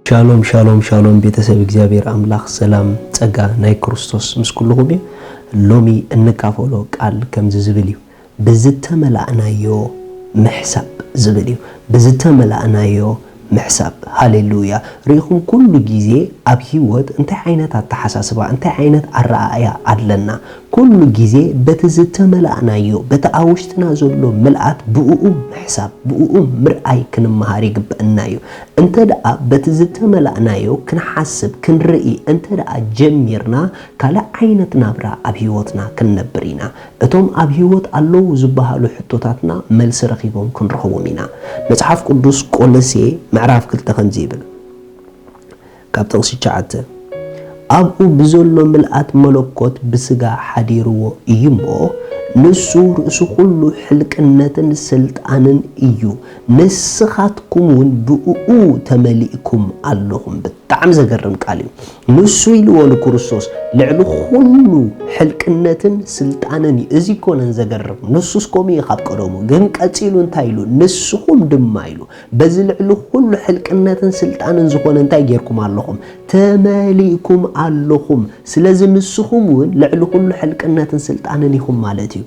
ሻሎም ሻሎም ሻሎም፣ ቤተሰብ እግዚኣብሔር ኣምላኽ ሰላም ጸጋ ናይ ክርስቶስ ምስ ኩልኹም እዩ። ሎሚ እንካፈሎ ቃል ከምዚ ዝብል እዩ። ብዝተመላእናዮ ምሕሳብ ዝብል እዩ። ብዝተመላእናዮ ምሕሳብ። ሃሌሉያ። ርኢኹም፣ ኩሉ ግዜ ኣብ ህይወት እንታይ ዓይነት ኣተሓሳስባ፣ እንታይ ዓይነት ኣረኣእያ ኣለና፣ ኩሉ ግዜ በቲ ዝተመላእናዮ፣ በቲ ኣብ ውሽጥና ዘሎ ምልኣት ብእኡ ምሕሳብ፣ ብእኡ ምርኣይ ክንመሃር ይግበእና እዩ። እንተ ደኣ በቲ ዝተመላእናዮ ክንሓስብ፣ ክንርኢ እንተ ደኣ ጀሚርና፣ ካልእ ዓይነት ናብራ ኣብ ህይወትና ክንነብር ኢና። እቶም ኣብ ህይወት ኣለዉ ዝበሃሉ ሕቶታትና መልሲ ረኺቦም ክንረኽቦም ኢና። መጽሓፍ ቅዱስ ቆሎሴ ምዕራፍ ክልተ ከምዚ ይብል፣ ካብ ጥቕሲ ትሽዓተ፣ ኣብኡ ብዘሎ ምልኣት መለኮት ብስጋ ሓዲርዎ እዩ እሞ፣ ንሱ ርእሲ ኩሉ ሕልቅነትን ስልጣንን እዩ። ንስኻትኩም እውን ብእኡ ተመሊእኩም ኣለኹም። ብጣዕሚ ዘገርም ቃል እዩ። ንሱ ኢልዎ ንክርስቶስ ልዕሊ ኩሉ ሕልቅነትን ስልጣንን እዩ። እዚ ኮነን ዘገርም። ንሱስ ከምኡ እዩ ካብ ቀደሙ፣ ግን ቀጺሉ እንታይ ኢሉ? ንስኹም ድማ ኢሉ። በዚ ልዕሊ ኩሉ ሕልቅነትን ስልጣንን ዝኾነ እንታይ ጌርኩም ኣለኹም? ተመሊእኩም ኣለኹም። ስለዚ ንስኹም እውን ልዕሊ ኩሉ ሕልቅነትን ስልጣንን ኢኹም ማለት እዩ።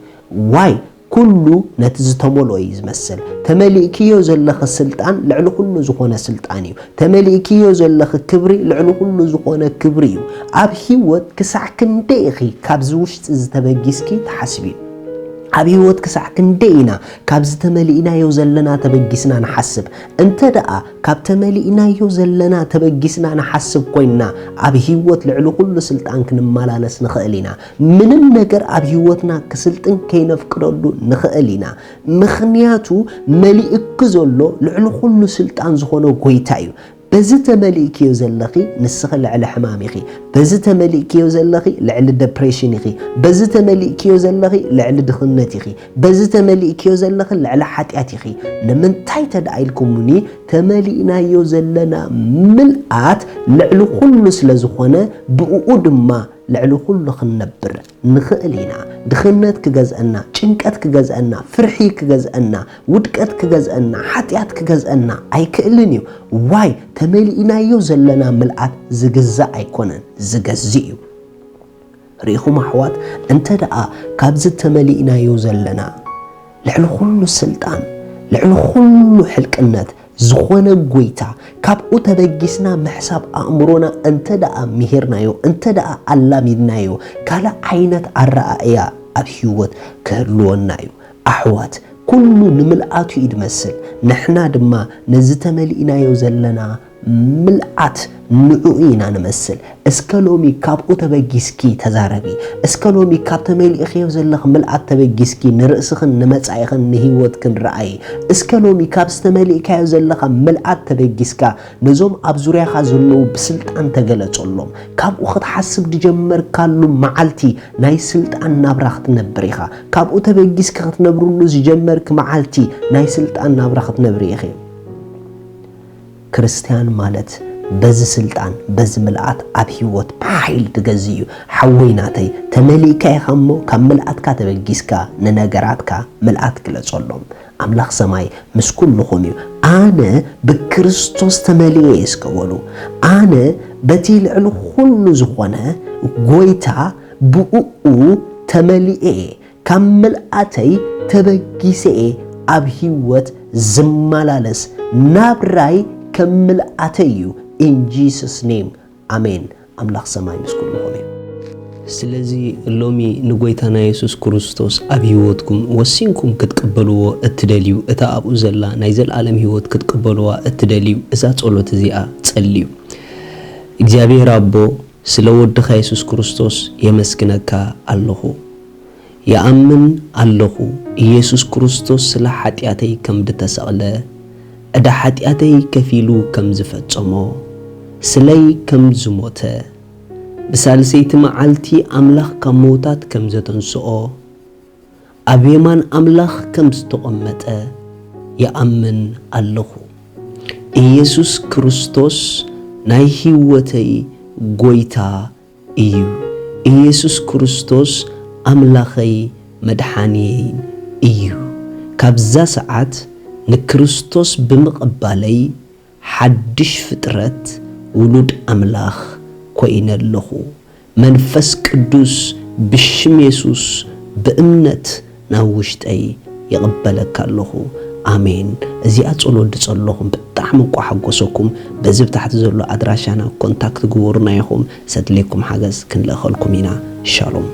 ዋይ? ኩሉ ነቲ ዝተመልኦ እዩ ዝመስል። ተመሊእክዮ ዘለኺ ስልጣን ልዕሊ ኩሉ ዝኾነ ስልጣን እዩ። ተመሊእክዮ ዘለኺ ክብሪ ልዕሊ ኩሉ ዝኾነ ክብሪ እዩ። ኣብ ህይወት ክሳዕ ክንደይ ኢኺ ካብዚ ውሽጢ ዝተበጊስኪ ትሓስቢ? ኣብ ህይወት ክሳዕ ክንደይ ኢና ካብዚ ተመሊእናዮ ዘለና ተበጊስና ንሓስብ? እንተ ደኣ ካብ ተመሊእናዮ ዘለና ተበጊስና ንሓስብ ኮይንና፣ ኣብ ህይወት ልዕሊ ኩሉ ስልጣን ክንመላለስ ንኽእል ኢና። ምንም ነገር ኣብ ህይወትና ክስልጥን ከይነፍቅደሉ ንኽእል ኢና። ምኽንያቱ መሊእኪ ዘሎ ልዕሊ ኩሉ ስልጣን ዝኾነ ጎይታ እዩ። በዚ ተመሊእክዮ ዘለኺ ንስኺ ልዕሊ ሕማም ኢኺ። በዚ ተመሊእክዮ ዘለኺ ልዕሊ ደፕሬሽን ኢኺ። በዚ ተመሊእክዮ ዘለኺ ልዕሊ ድኽነት ኢኺ። በዚ ተመሊእክዮ ዘለኺ ልዕሊ ሓጢኣት ኢኺ። ንምንታይ ተደኣ ኢልኩምኒ፣ ተመሊእናዮ ዘለና ምልኣት ልዕሊ ኩሉ ስለ ዝኾነ፣ ብእኡ ድማ ልዕሊ ኩሉ ክንነብር ንኽእል ኢና። ድኽነት ክገዝአና፣ ጭንቀት ክገዝአና፣ ፍርሒ ክገዝአና፣ ውድቀት ክገዝአና፣ ሓጢኣት ክገዝአና ኣይክእልን እዩ። ዋይ? ተመሊእናዮ ዘለና ምልኣት ዝግዛእ ኣይኮነን፣ ዝገዝእ እዩ። ርኢኹም ኣሕዋት፣ እንተ ደኣ ካብዚ ተመሊእናዮ ዘለና ልዕሊ ኩሉ ስልጣን፣ ልዕሊ ኩሉ ሕልቅነት ዝኾነ ጎይታ፣ ካብኡ ተበጊስና ምሕሳብ ኣእምሮና እንተ ደኣ ምሂርናዮ፣ እንተ ደኣ ኣላሚድናዮ፣ ካልእ ዓይነት ኣረኣእያ ኣብ ህይወት ክህልወና እዩ። ኣሕዋት፣ ኩሉ ንምልኣቱ እዩ ዝመስል። ንሕና ድማ ነዚ ተመሊእናዮ ዘለና ምልኣት ንዕኡ ኢና ንመስል። እስከ ሎሚ ካብኡ ተበጊስኪ ተዛረቢ። እስከ ሎሚ ካብ ተመሊእኽዮ ዘለኺ ምልኣት ተበጊስኪ ንርእስኽን ንመጻኢኽን ንህይወትክን ረኣዪ። እስከ ሎሚ ካብ ዝተመሊእካዮ ዘለኻ ምልኣት ተበጊስካ ነዞም ኣብ ዙርያኻ ዘለዉ ብስልጣን ተገለጸሎም። ካብኡ ክትሓስብ ዝጀመርካሉ መዓልቲ ናይ ስልጣን ናብራ ክትነብር ኢኻ። ካብኡ ተበጊስኪ ክትነብርሉ ዝጀመርኪ መዓልቲ ናይ ስልጣን ናብራ ክትነብሪ ኢኺ። ክርስትያን ማለት በዚ ስልጣን፣ በዚ ምልኣት ኣብ ህይወት ብሓይሊ ትገዝእ እዩ። ሓወይ ናተይ፣ ተመሊእካ ኢኻ እሞ፣ ካብ ምልኣትካ ተበጊስካ ንነገራትካ ምልኣት ግለጸሎም። ኣምላኽ ሰማይ ምስ ኩልኹም እዩ። ኣነ ብክርስቶስ ተመሊኤ እየ እስከ በሉ። ኣነ በቲ ልዕሊ ኩሉ ዝኾነ ጎይታ ብእኡ ተመሊኤ እየ። ካብ ምልኣተይ ተበጊሰ እየ ኣብ ህይወት ዝመላለስ። ናብራይ ከም ምልኣተይ እዩ። In Jesus name, ኣሜን። ኣምላኽ ሰማይ ምስ ኩልኹም እዩ። ስለዚ ሎሚ ንጎይታና የሱስ ክርስቶስ ኣብ ህይወትኩም ወሲንኩም ክትቅበልዎ እትደልዩ፣ እታ ኣብኡ ዘላ ናይ ዘለኣለም ህይወት ክትቅበልዋ እትደልዩ፣ እዛ ጸሎት እዚኣ ጸልዩ። እግዚኣብሔር ኣቦ፣ ስለ ወድኻ የሱስ ክርስቶስ የመስግነካ ኣለኹ። ይኣምን ኣለኹ፣ ኢየሱስ ክርስቶስ ስለ ሓጢኣተይ ከም ዝተሰቕለ፣ ዕዳ ሓጢኣተይ ከፊሉ ከም ዝፈጸሞ፣ ስለይ ከም ዝሞተ፣ ብሳልሰይቲ መዓልቲ ኣምላኽ ካብ ምዉታት ከም ዘተንስኦ፣ ኣብ የማን ኣምላኽ ከም ዝተቐመጠ ይኣምን ኣለኹ። ኢየሱስ ክርስቶስ ናይ ህይወተይ ጎይታ እዩ። ኢየሱስ ክርስቶስ ኣምላኸይ መድሓንየይን እዩ። ካብዛ ሰዓት ንክርስቶስ ብምቕባለይ ሓድሽ ፍጥረት ውሉድ ኣምላኽ ኮይነ ኣለኹ። መንፈስ ቅዱስ ብሽም የሱስ ብእምነት ናብ ውሽጠይ ይቕበለካ ኣለኹ። ኣሜን። እዚኣ ጸሎት ድጸለኹም ብጣዕሚ እኳ ሓጎሰኩም። በዚ ብታሕቲ ዘሎ ኣድራሻና ኮንታክት ግበሩና ኢኹም። ሰድሌኩም ሓገዝ ክንልእኸልኩም ኢና። ሻሎም።